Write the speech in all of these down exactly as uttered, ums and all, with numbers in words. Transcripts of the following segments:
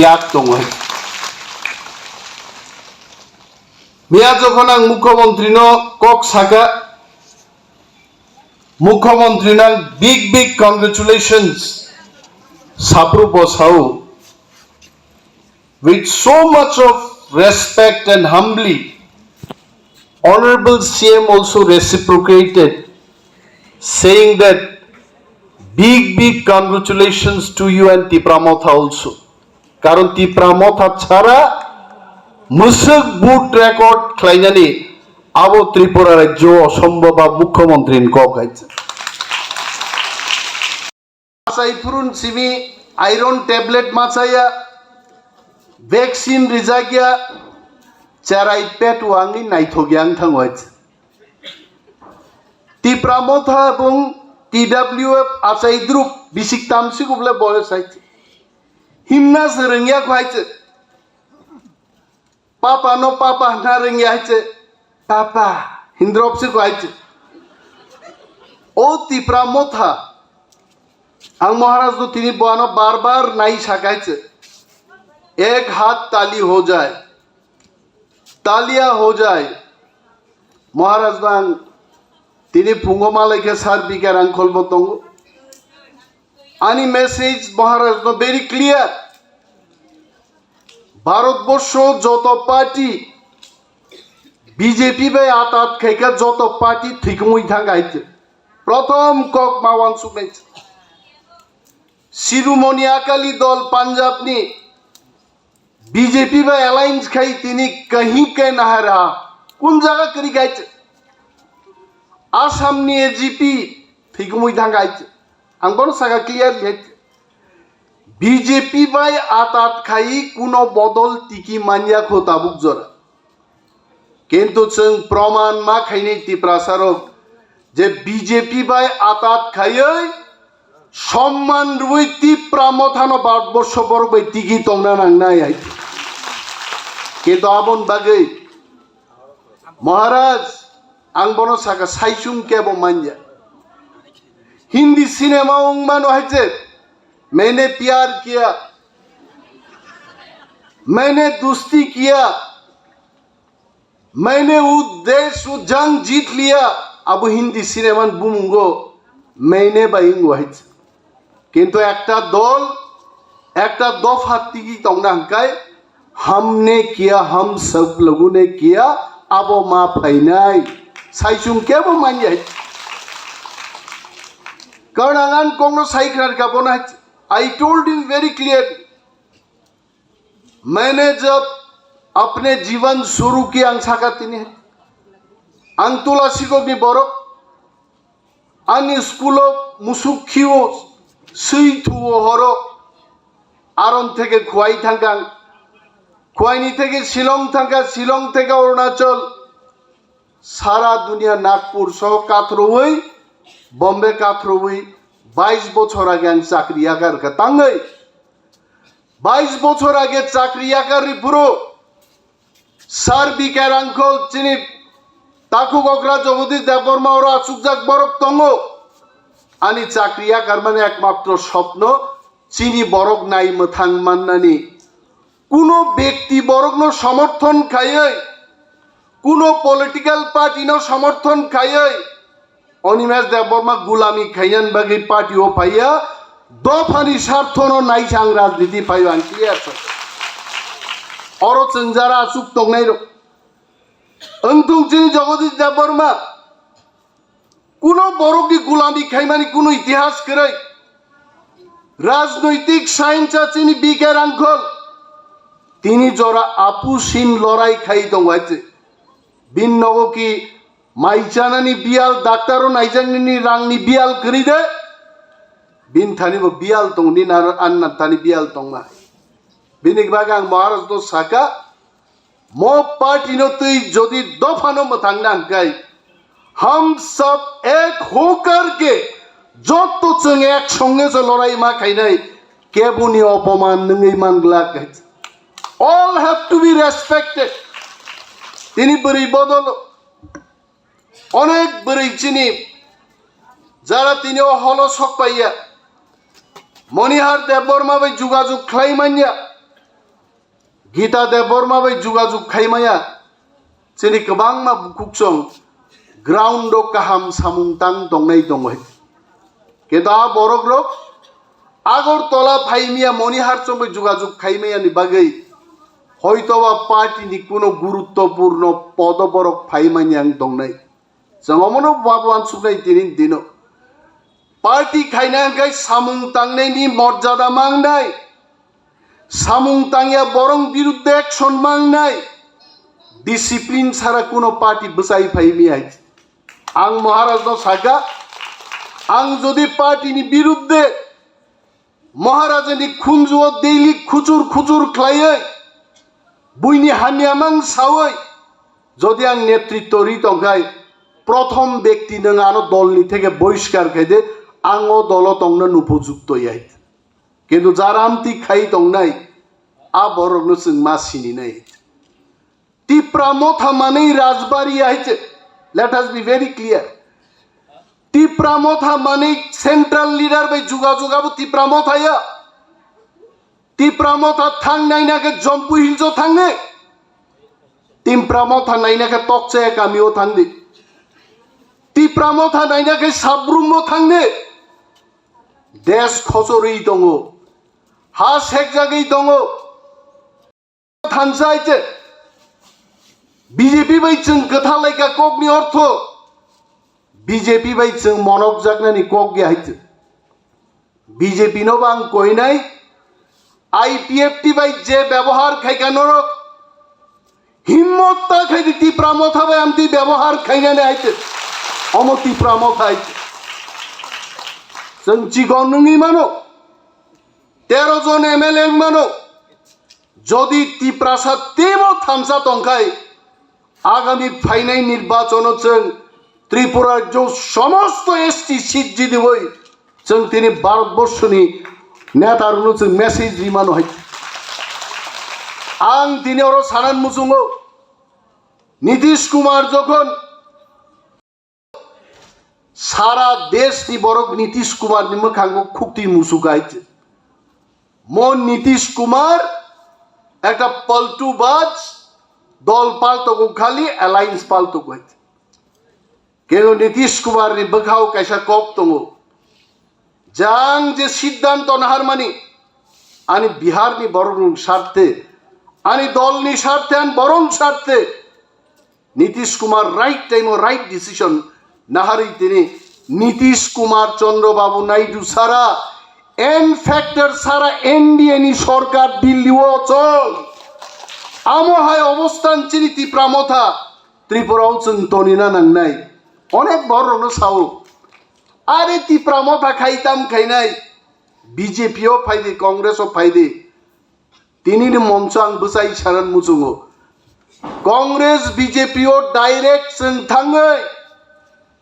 yak tongo. Miya jokhon ang Mukhyamantri no kok saka, Mukhyamantri no ang big big congratulations sapru bo sao. With so much of respect and humbly, Honorable C M also reciprocated, saying that big big congratulations to you and Tipra Motha also. Karon Tipra Motha chara mwswk vote record khlainani abo Tripura rajyo o osombob ba Mukhyamantri ni kok hai. Achai phurun simi iron tablet machaya, vaccine rijakya, cherai pet wangwi naithokya wng thango hai. Tipra Motha bung T W F achai drup bisik tamsik uble boyo sai. Himna se rwngya kho hai. Papa no papa hna rwngya hai se. Papa hindrop se kho hai. O Tipra Motha. Ang Maharaj no tini boano bar bar nai sakai se. Ek hath tali ho jai. Talia ho jai. Maharaj no ang tini phungo malai khe sir B K Rangkhol bo tongo. Ani message Maharaj no very clear. Bharat borsho joto party B J P bai atat khaika joto party thwikumui thang hai. Prothom kok ma wansuknai. Shiromoni Akali Dol Punjab ni B J P bai alliance khai tini kahi ke nahara kun jaga kri gai. Assam ni A G P thwikumui thang gai. Ang bono saka clear le. B J P bai atat khai kuno bodol tiki manya kho tabuk jora. Kintu chwng proman ma khainai Tiprasarok je B J P bai atat khaiwi somman rwui Tipra Mothano Bharatborsho borok bai tigi tongna nangnai hai. Kintu aboni bagwi Maharaj ang bono saka saichung kebo manya. Hindi cinema wng mano hai je, "Maine pyar kiya, maine dosti kiya." Maine wo desh wo jang jeet liya, abo Hindi cinema ni bumungo maine bai wngwi hai. Kintu ekta dol, ekta dopha tigi tongna hwnkhe, "Hamne kiya, hum sab logon ne kiya," abo ma phainai. Saichung kebo manya hai. Karon ang kokno sai khna rwkha bono hai. I told him very clearly. Maine jab apne jiban shuru kiya ang saka tini. Ang Tulasikok ni borok, ani school o musuk khiyo, swi thuo horo, aron theke Khwai thangkang, Khwai ni theke Shillong thangka, Shillong theke Arunachal, sara dunia Nagpur soho kathroi, Bombay kathroi, bais bochor age ang chakri yakarkha tangwi. Bais bochor age chakri yakarwi phuru Sir B K Rangkhol chini takhuk okra Jagadish Debbarma oro achukjak borok tongo. Ani chakri yakarmani ekmatro sopno chini borok nai mwthang mannani. Kuno bekti borokno somorthon khaiwi, kuno political party no somorthon khaiwi, Animesh Debbarma gulami khainani bagwi party o phaiya, dophani sarthono naisang rajniti phaio ang clear sa. Oro chwng jara aswk tongnairok. Wngthung chini Jagadish Debbarma, kuno borokni gulami khaimani kuno itihas kwrwi. Rajnoitik science chini B K Rangkhol, tini jora apu sin lorai khai tongo hai se. Bini nogo ki mai chanani biyal, daktaro naijaknani rangni biyal kwrwi de. Bini thani bo biyal tong, nini ar-, anna thani biyal tongma. Bini bagwi ang Maharaj no saka, mo party no twi jodi dophano mwthangna hwnkhe, hum sab ek hokar ke jotto chwng ek songe se lorai ma khainai, keboni opoman nwngwi manglak. All have to be respected. Tini bwrwi bodol, onek bwrwi chini jara tini o holo sok paiya, Monihar Debbarma bai jugajug khlai manya, Gita Debbarma bai jugajug khaimaya, chini kwbangma bukhuksong ground o kaham samung tang tongnai tongo. Kintu a borok rok Agartala phaimaya, Moni Harchong bai jugajug khaimaya ni bagwi hoito ba party ni kuno guruttopurno podo borok phaimani ang tongnai. Chwng omono ba uansuknai tini dino. Party khaina hwnkhe samung tangnaini morjada mangnai. Samung tangya borok birudde action mangnai. Discipline sara kuno party bwchai phaimaya. Ang Maharaj no saka, ang jodi party ni birudde Maharaj ni khunju o daily khuchur khuchur khlaiwi, buini hamya mang sawi, jodi ang netritto ri tongkhai, prothom bekti nwng ano dol ni theke boiskar khaide, ang o dolo tongna nupujukto yai. Kintu jaramti khai tongnai, a borokno chwng ma sininai. Tipra Motha manwi Rajbari hai se. Let us be very clear. Tipra Motha manwi central leader bai jugajug abo Tipra Motha ya. Tipra Motha thang naina khe Jampu Hills o thang di. Tipra Motha naina khe Tokchaya kami o thang di. Tipra Motha naina khe Sabrum o thang di. Desh khochorwi tongo. Ha sekjagwi tongo. Thansa hai se. B J P bai chwng kwthar lai kha kokni ortho. B J P bai chwng monokjaknani kok ya hai se. B J P no bo ang koinai. I P F T bai je byabohar khai kha norok. Himmot ta khai di Tipra Motha bai amtwi byabohar khainani hai se. Omo Tipra Motha hai se. Chwng chikon wngwi mano. Tero jon M L A wng mano. Jodi Tiprasa teibo thansa tongkhai, agami phainai nirbachono chwng Tripura rajyo somosto S T seat jidiwi chwng tini Bharatborshoni netarokno chwng message rimano hai. Ang tini oro sanan muchungo, Nitish Kumar jokhon sara desh ni borok Nitish Kumar ni mwkhango khuktwi muchuk hai se. Mo Nitish Kumar ekta paltu baj, dol paltogo khali, alliance paltogo hai se. Kebo Nitish Kumar ni bwkhao kaisa kok tongo. Jang je siddhanto naharmani, ani Bihar ni borok ni sarthe, ani dol ni sarthe, ani borok ni sarthe, Nitish Kumar right time o right decision naharwi tini Nitish Kumar Chandra Babu Naidu sara N factor sara N D A ni sorkar Delhi o chol. Amo hai obostan chini Tipra Motha Tripura o chwng tonina nangnai. Onek borok rokno sao. Are Tipra Motha khai tam khainai. B J P o phaidi, Congress o phaidi. Tini ni moncho ang bwchai sanan muchungo. Congress B J P o direct chwng thangwi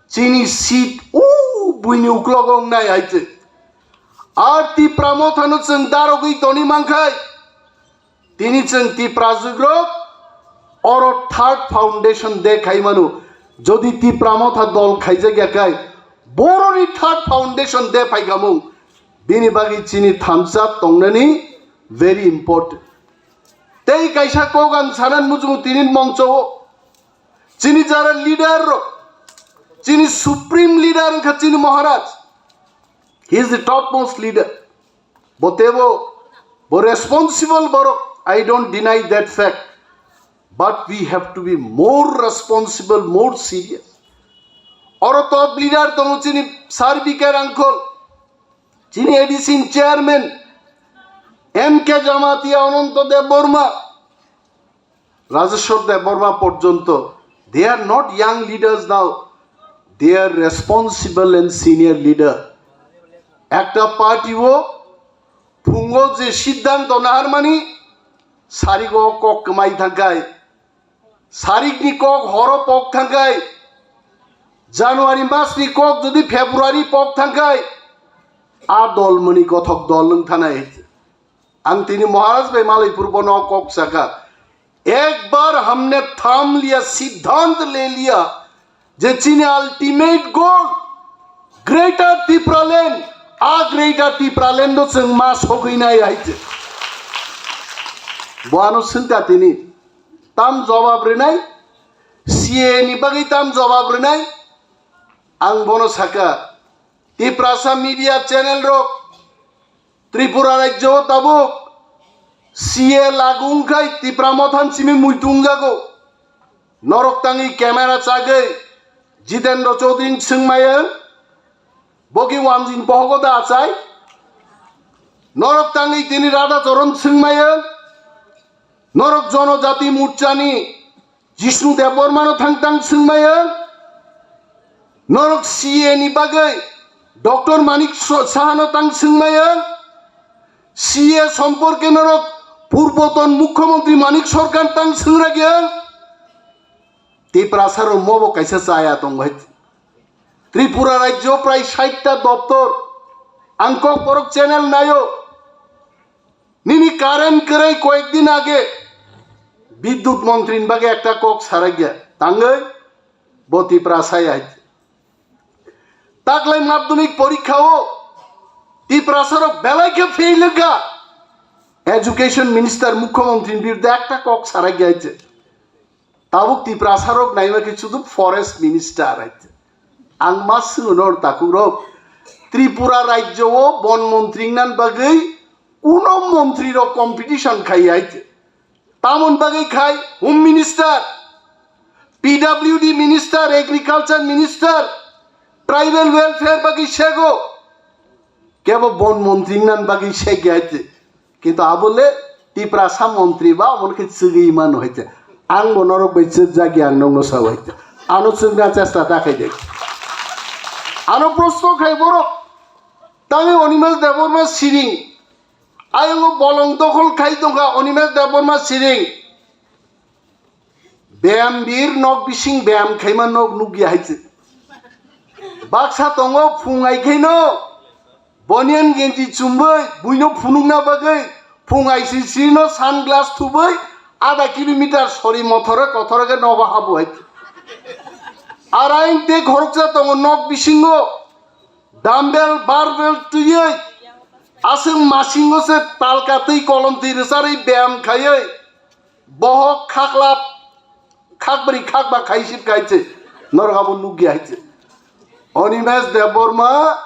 chini seat o buini uklogo wngnai hai se. Ar Tipra Motha no chwng darogwi toni mankhai. Tini chwng Tipra jugrok oro third foundation day khai mano. Jodi Tipra Motha dol khaijak ya khai, boroni third foundation day phaikamung. Bini bagwi chini thansa tongnani very important. Tei kaisa kok ang sanan muchungo tini mongcho o. Chini jara leader rok, chini supreme leader wngkha chini Maharaj. He is the topmost leader. Bo tebo, bo responsible borok. I don't deny that fact. But we have to be more responsible, more serious. Oro top leader tongo chini Sir B K Rangkhol, chini A D C ni chairman, M K Jamatia, Ananto Debbarma, Rajeshwar Debbarma porjonto, they are not young leaders now, they are responsible and senior leader. Ekta party o phungo je siddhanto naharmani sarigo kok kwmai thangkhai, sarikni kok horo pok thangkhai, January masni kok jodi February pok thangkhai, a dol mani gothok dol wng thanai. Ang tini Maharaj bai malai purbo no kok saka. Ek bar humne tham liya, siddhant le liya, je chini ultimate goal Greater Tipraland, a Greater Tipraland no chwng ma sogwi nai hai je. Bo ano swngkha tini, tam jobab rwnai? C A A ni bagwi tam jobab rwnai? Ang bono sakha, Tiprasa media channel rok, Tripura rajyo o tabuk C A A lagu wngkhai Tipra Motha simi muitu wngjago. Norok tangwi camera chagwi Jitendra Chaudhary swngmaya, bogi wanjin bohogo da achai? Norok tangwi tini Radha Charan swngmaya, norok Jonojati Morchani Jishnu Debbarmano thang tang swngmaya, norok C A A ni bagwi Doctor Manik Sa-, Sahano tang swngmaya, C A A somporke norok Purboton Mukhyamantri Manik Sarkar tang swngrakya. Tiprasa rok mobo kaisa chaya tongo hai. Tripura rajyo prai sait ta doptor. Ang Kokborok channel nayo. Nini current kwrwi koyek din age Bidyut montri ni bagwi ekta kok sarakya. Tangwi bo Tiprasa ya hai. Taklai madhyamik porikha o Tiprasa rok belai khe fail wngkha. Education minister, Mukhyamantri ni birudhe ekta kok sarakya hai. Tabuk Tiprasa rok naima khe chudu forest minister hai. Ang ma swngo nor takhuk rok, Tripura rajyo o bon montri wngna bagwi kuno montri rok competition khai hai. Tamon bagwi khai Home Minister, P W D Minister, Agriculture Minister, Tribal Welfare bagwi sego. Kebo bon montri wngna bagwi segi hai. Kintu abole Tiprasa montri ba omo khe chwgwi mano hai. Ang bo norok bai chwk jagi ang nokno sao hai. Ano chwkna chesta ta khai de. Ano prosto khai borok. Tangwi Animesh Debbarma siring. Ayongo bolong dokhol khai tongkha Animesh Debbarma siring. Beyam bir nok bising beyam khaima nok nukya hai se. Baksa tongo phung ai khaino boniyan genji chumbai buino phunukna bagwi phung ai si sino sunglass thubai adha kilometer sori mothore kothore khe nogo habu hai se. Araing te khoroksa tongo nok bisingo. Dumbbell, barbell twiwi aswk masingo se talka twi kolom twi rwcharwi beyam khaiwi bohok khaklap khakbri khakba khaisip khaise norok abo nukya haise. Animesh Debbarma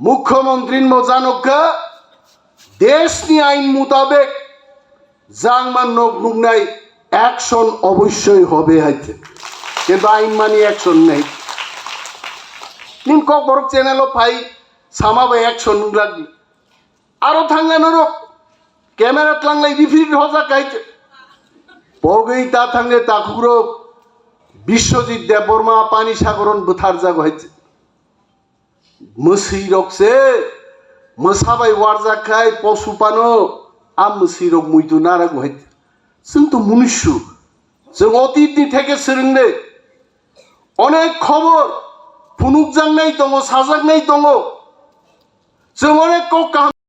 Mukhyamantri ni moja nukha, deshni ain mutabek jangma nok nuknai action obossoi hobe haite. Kintu ain mani action nei. Ning Kokborok channel o phai sama bai action nunglak di. Aro thangla norok camera tlanglai rifrik hojak haite. Pogwi ta thangle takhukrok Biswajit Debbarma Pani Sagoron bwtharjago haite. Mwswi rok se mwsa bai warjak khai posu pano a mwswi rok muitu narago hai. Chwng to munusu. Chwng otitni theke swrwng de. Onek khobor phunukjaknai tongo, sajaknai tongo. Chwng onek kok kaham